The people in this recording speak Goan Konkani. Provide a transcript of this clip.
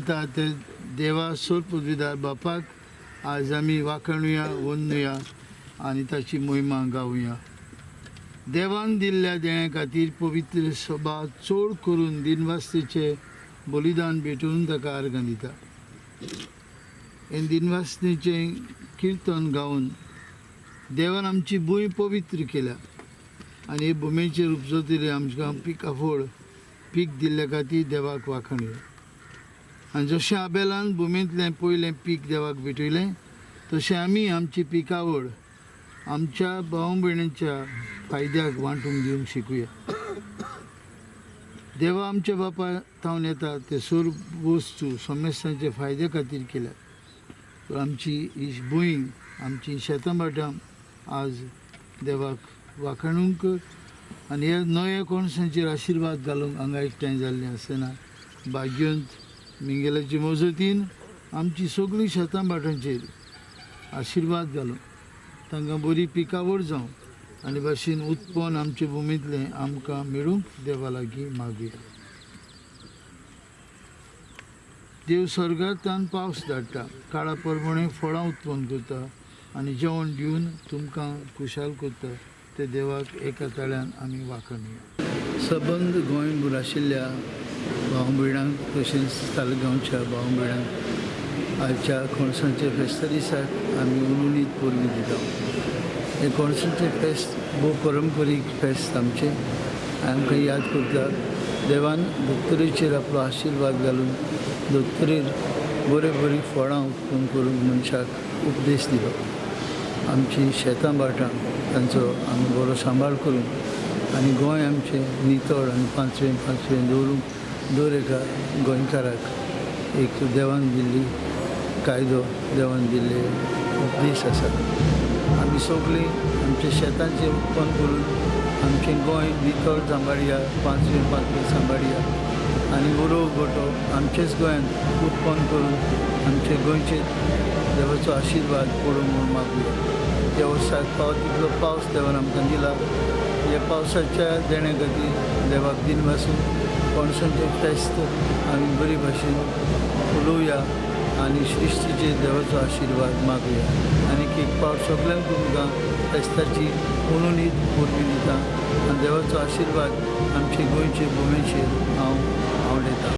दिता ते देवा सोर पदवीदार बापाक आज आमी वाखणुया, वंदुया आनी ताची मोहिमा गावया. देवान दिल्ल्या देण्या खातीर पवित्र सभा चड करून दिनवास्तेचें बलिदान भेटोवन ताका आर्गां दिता. हें दिनवासनेचें किर्तन गावन देवान आमची भूंय पवित्र केल्या आनी हे भुमेचेर उपजतले आमकां पिकाफळ पीक दिल्ल्या खातीर देवाक वाखणया. आनी जशें आबेलान भुमेंतलें पयलें पीक देवाक भेटयलें तशें आमी आमची पिकावळ आमच्या भाव भयणींच्या फायद्याक वांटूंक दिवंक शिकुया. देवा आमच्या बापा थावन येता ते सर्व वस्तू समेस्तांचे फायद्या खातीर केल्यात. तर आमची ही भूंय, आमची शेतां भाटां आज देवाक वाखणूंक आनी ह्या नव्या कोणसांचेर आशिर्वाद घालूंक हांगा एकठांय जाल्लें आसतना भाग्यंत मिंगेलाचे मजतीन आमची सगळीं शेतां भाटांचेर आशिर्वाद घालूं, तांकां बरी पिकावळ जावं आनी भाशेन उत्पन्न आमचे भुमींतलें आमकां मेळूंक देवा लागीं मागया. देव स्वर्गांतल्यान पावस धाडटा, काळा प्रमाणे फळां उत्पन्न करता आनी जेवण दिवन तुमकां खुशाल करता. ते देवाक एका ताळ्यान आमी वाखणया. सबंद गोंयभर आशिल्ल्या भाव भयणांक तशेंच तालगांवच्या भाव भयणांक आयच्या कोणसांच्या फेस्ता दिसाक आमी उलुनीत परबीं दिता. हें कोणसांचें फेस्त भोव परंपरीक फेस्त आमचें. आमकां याद करता देवान धर्तरेचेर आपलो आशिर्वाद घालून धर्तरेर बरीं बरीं फळां उत्पन्न करूंक मनशाक उपदेश दिलो. आमची शेतां भाटां तांचो आमी बरो सांबाळ करूंक आनी गोंय आमचें नितळ आनी पांचवें पांचवें दवरूंक दर एका गोंयकाराक एक देवान दिल्ली कायदो, देवान दिल्ले उपदेश आसा. आमी सगळीं आमच्या शेतांचें उत्पन्न करून आमचें गोंय नितळ सांबाळया, पांचवें पांचवें सांबाळया आनी उरोव गोटो आमचेच गोंयांत उत्पन्न करून आमचे गोंयचेर देवाचो आशिर्वाद पडूं म्हूण मागुया. ह्या वर्साक फावो तितलो पावस देवान आमकां दिला. ह्या पावसाच्या देण्या खातीर देवाक दिनवासून कोणसांचें फेस्त आमी बरी भाशेन उलोवया आनी सृश्टीचेर देवाचो आशिर्वाद मागुया. आनी एक पावट सगल्यांक तुमकां फेस्ताची उनुनीत परबीं दिता आनी देवाचो आशिर्वाद आमचे गोंयचे भुमेचेर हांव आवडयतां.